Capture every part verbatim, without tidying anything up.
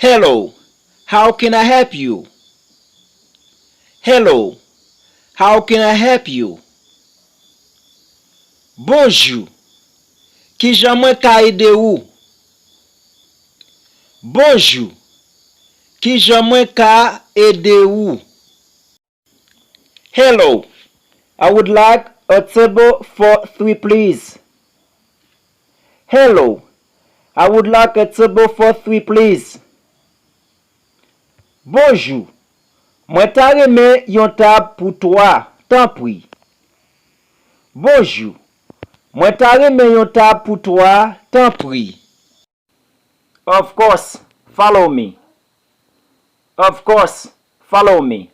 Hello, how can I help you? Hello, how can I help you? Bonjou, kijan mwen ka ede ou? Bonjou, kijan mwen ka ede ou? Hello, I would like a table for three, please. Hello, I would like a table for three, please. Bonjou, mwen ta renmen yon tab pou twa, tanpri. Bonjou, mwen ta renmen yon tab pou twa, tanpri. Of course, follow me. Of course, follow me.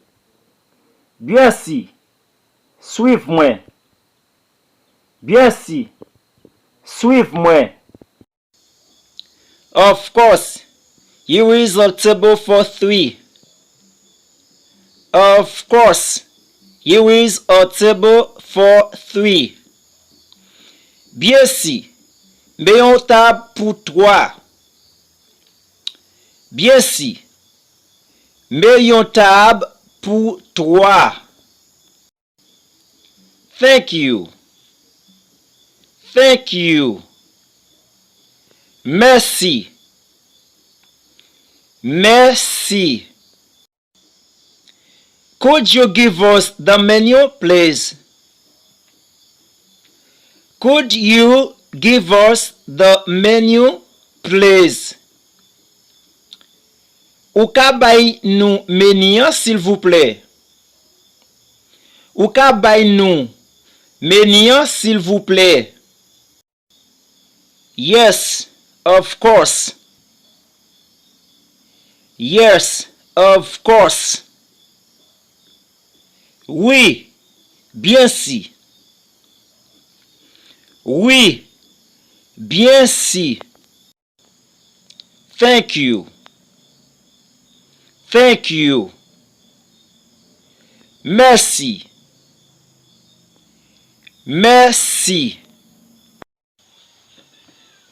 Byensi, swiv mwen. Byensi, swiv mwen. Of course, here is a table for three. Of course, here is a table for three. Byensi, men yon tab pou twa. Byensi, men yon tab pou twa. Thank you. Thank you. Mèsi. Mèsi. Could you give us the menu, please? Could you give us the menu, please? Ou ka bay nou meni an, silvouplè? Ou ka bay nou meni an, silvouplè? Yes, of course. Yes, of course. Wi, byensi. Wi, byensi. Thank you. Thank you. Mèsi. Mèsi.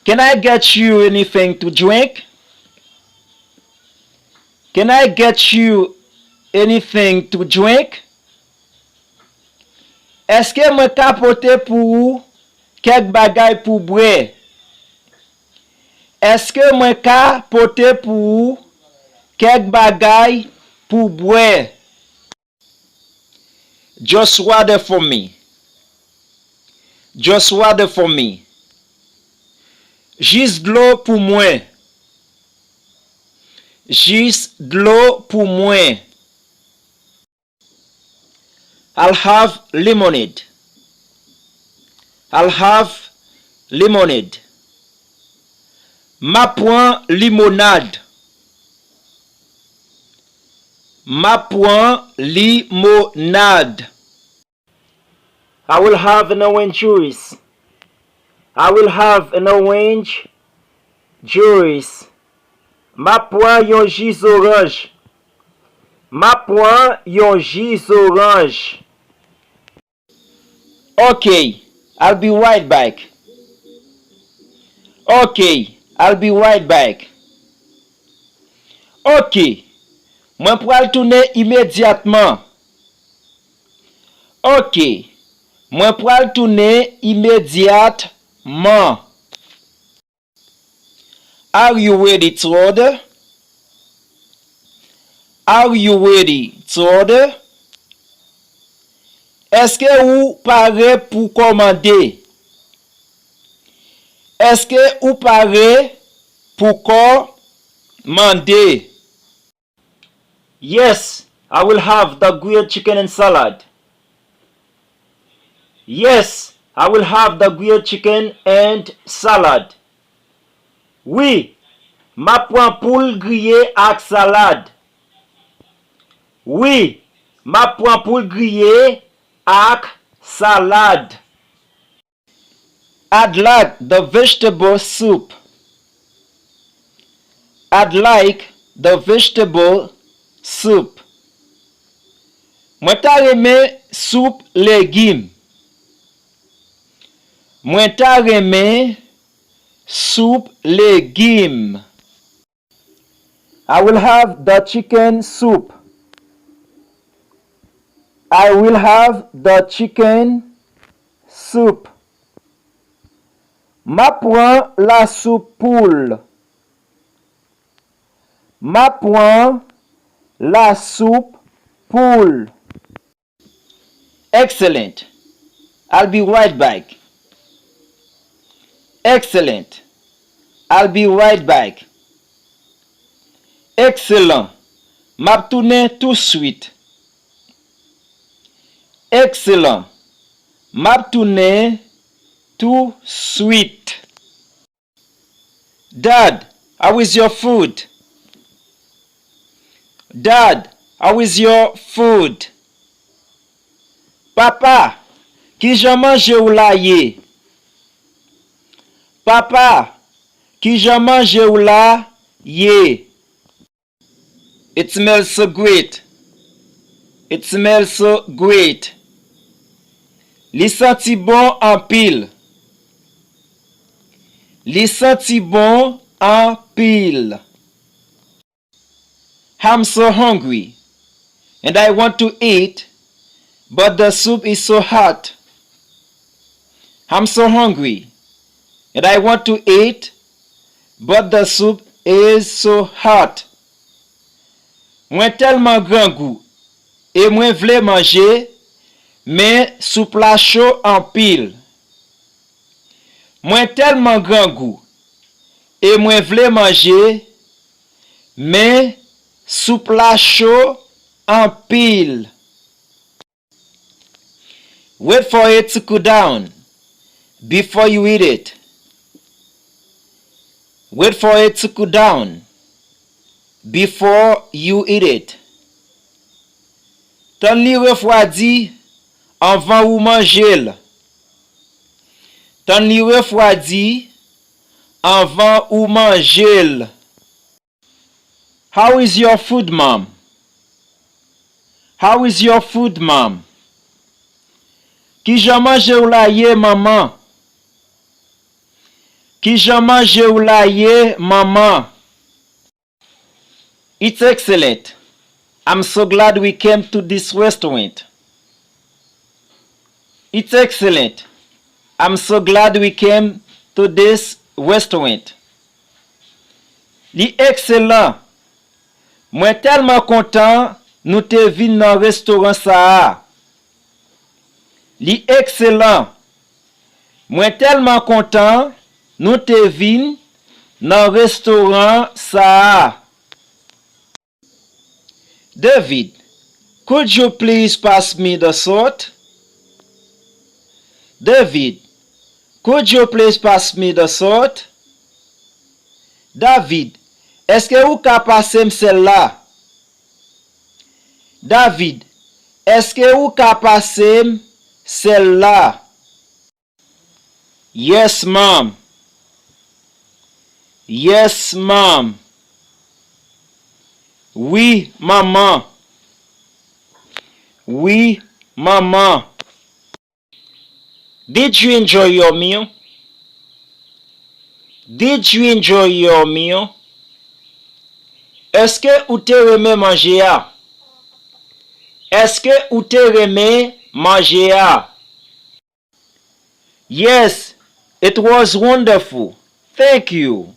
Can I get you anything to drink? Can I get you anything to drink? Èske mwen ka pote pou ou kèk bagay pou bwè? Èske mwen ka pote pou ou kèk bagay pou bwè? Just water for me. Just water for me. Jis dlo pou mwen. Jis dlo pou mwen. I'll have lemonade. I'll have lemonade. M ap pran limonad. M ap pran limonad. I will have an orange juice. I will have an orange juice. M ap pran yon ji zoranj. M ap pran yon ji zoranj. Okay, I'll be right back. Okay, I'll be right back. Ok, mwen pral tounen imedyatman. Ok, mwen pral tounen imedyatman. Are you ready to order? Are you ready to order? Èske ou pare pou kòmande? Èske ou pare pou kòmande? Yes, I will have the grilled chicken and salad. Yes, I will have the grilled chicken and salad. Wi, m ap pran poul griye ak salad. Wi, m ap pran poul griye ak salad. I'd like the vegetable soup. I'd like the vegetable soup. Mwen ta renmen soup legim. Mwen ta renmen soup legim. I will have the chicken soup. I will have the chicken soup. M ap pran lasoup poul. M ap pran lasoup poul. Excellent. I'll be right back. Excellent. I'll be right back. Ekselan. M ap tounen touswit. Ekselan. M ap tounen touswit. Dad, how is your food? Dad, how is your food? Papa, kijan manje w la ye? Papa, kijan manje w la ye? It smells so great. It smells so great. Li santi bon anpil. Li santi bon anpil. I'm so hungry and I want to eat, but the soup is so hot. I'm so hungry and I want to eat, but the soup is so hot. Mwen tèlman grangou e mwen vle manje, men soup la cho anpil. Mwen tèlman grangou e mwen vle manje, men soup la cho anpil. Wait for it to cool down before you eat it. Wait for it to cool down before you eat it. Tann li refwadi anvan ou manje l. Tann li refwadi anvan ou manje l. How is your food, mom? How is your food, mom? Kijan manje w la ye, manman? Kijan manje w la ye, manman? It's excellent. I'm so glad we came to this restaurant. It's excellent. I'm so glad we came to this restaurant. Li ekselan. Mwen tèlman kontan nou te vin nan restoran sa a. Li ekselan. Mwen tèlman kontan nou te vin nan restoran sa a. David, could you please pass me the salt? David, could you please pass me the salt? David, èske ou ka pase m sèl la? David, èske ou ka pase m sèl la? Yes, mom. Yes, mom. Wi, manman. Wi, manman. Did you enjoy your meal? Did you enjoy your meal? Èske ou te renmen manje a? Èske ou te renmen manje a? Yes, it was wonderful. Thank you.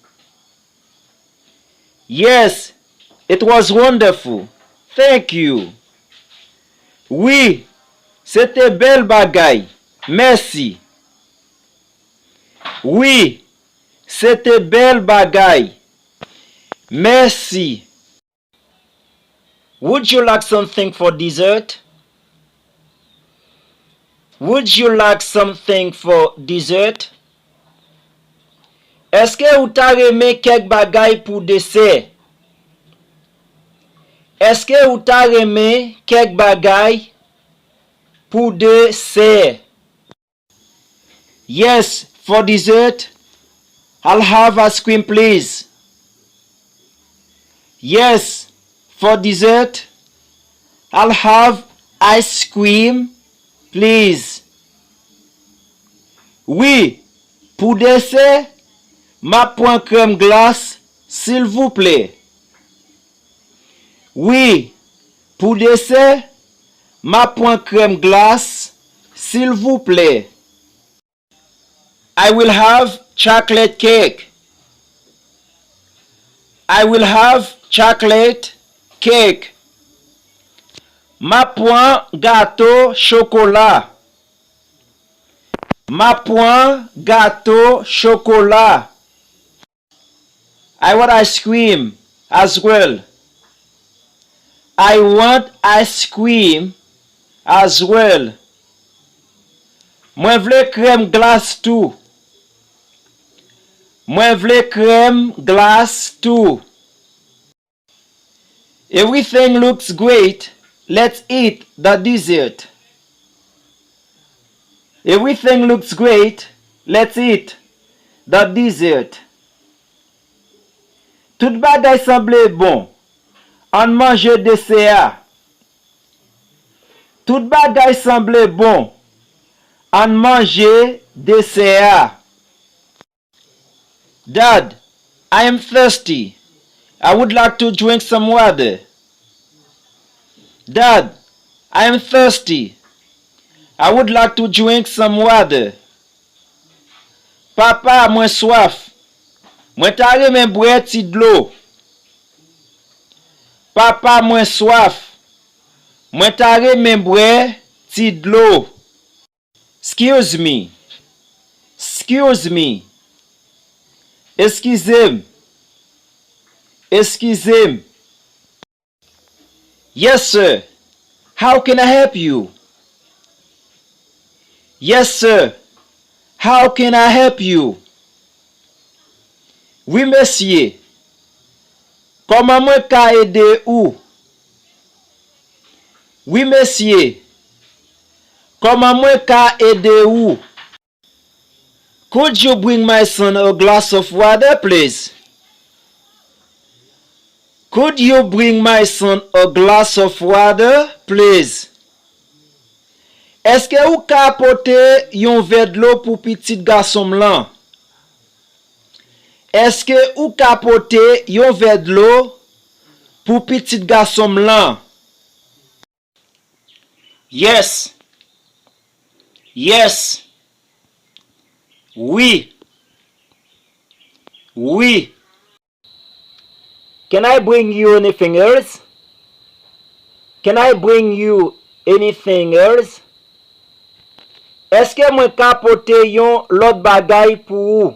Yes, it was wonderful. Thank you. Wi, se te bèl bagay. Mèsi. Wi, se te bèl bagay. Mèsi. Would you like something for dessert? Would you like something for dessert? Èske ou ta renmen kèk bagay pou desè? Èske ou ta renmen kèk bagay pou desè? Yes, for dessert, I'll have ice cream, please. Yes, for dessert, I'll have ice cream, please. Wi, pou desè, m ap pran krèm glas, silvouplè. Wi, pou desè, m ap pran krèm glas, silvouplè. I will have chocolate cake. I will have chocolate cake. M ap pran gato chokola. M ap pran gato chokola. I want ice cream as well. I want ice cream as well. Mwen vle krèm glas tou. Mwen vle krèm glas tou. Everything looks great. Let's eat the dessert. Everything looks great. Let's eat the dessert. Tout bagay sanble bon. Ann manje desè a. Tout bagay sanble bon. Ann manje desè a. Dad, I am thirsty. I would like to drink some water. Dad, I am thirsty. I would like to drink some water. Papa, mwen swaf. Mwen ta renmen bwè ti dlo. Papa, mwen swaf. Mwen ta renmen bwè ti dlo. Excuse me. Excuse me. Eskize m. Eskize m. Yes, sir. How can I help you? Yes, sir. How can I help you? Wi, mesye. Kòman mwen ka ede ou? Wi, mesye. Kòman mwen ka ede ou? Could you bring my son a glass of water, please? Could you bring my son a glass of water, please? Èske ou ka pote yon vè dlo pou pitit gason m lan? Èske ou ka pote yon vè dlo pou pitit gason m lan? Yes. Yes. Wi. Wi. Can I bring you anything else? Can I bring you anything else? Èske mwen ka pote yon lòt bagay pou ou?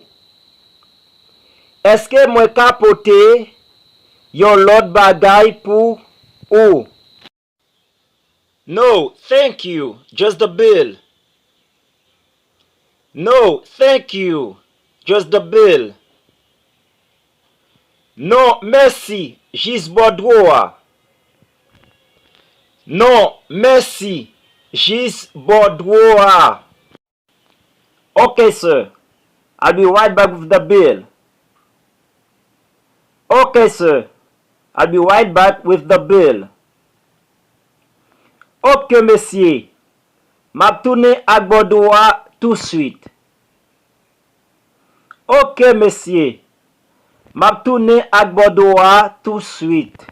Èske mwen ka pote yon lòt bagay pou ou? No, thank you. Just the bill. No, thank you. Just the bill. Non, mèsi. Jis bòdwo a. Non, mèsi. Jis bòdwo a. Okay, sir. I'll be right back with the bill. Okay, sir. I'll be right back with the bill. Ok, mesye. M ap tounen ak bòdwo a touswit. Ok, mesye. M ap tounen ak bòdwo a touswit.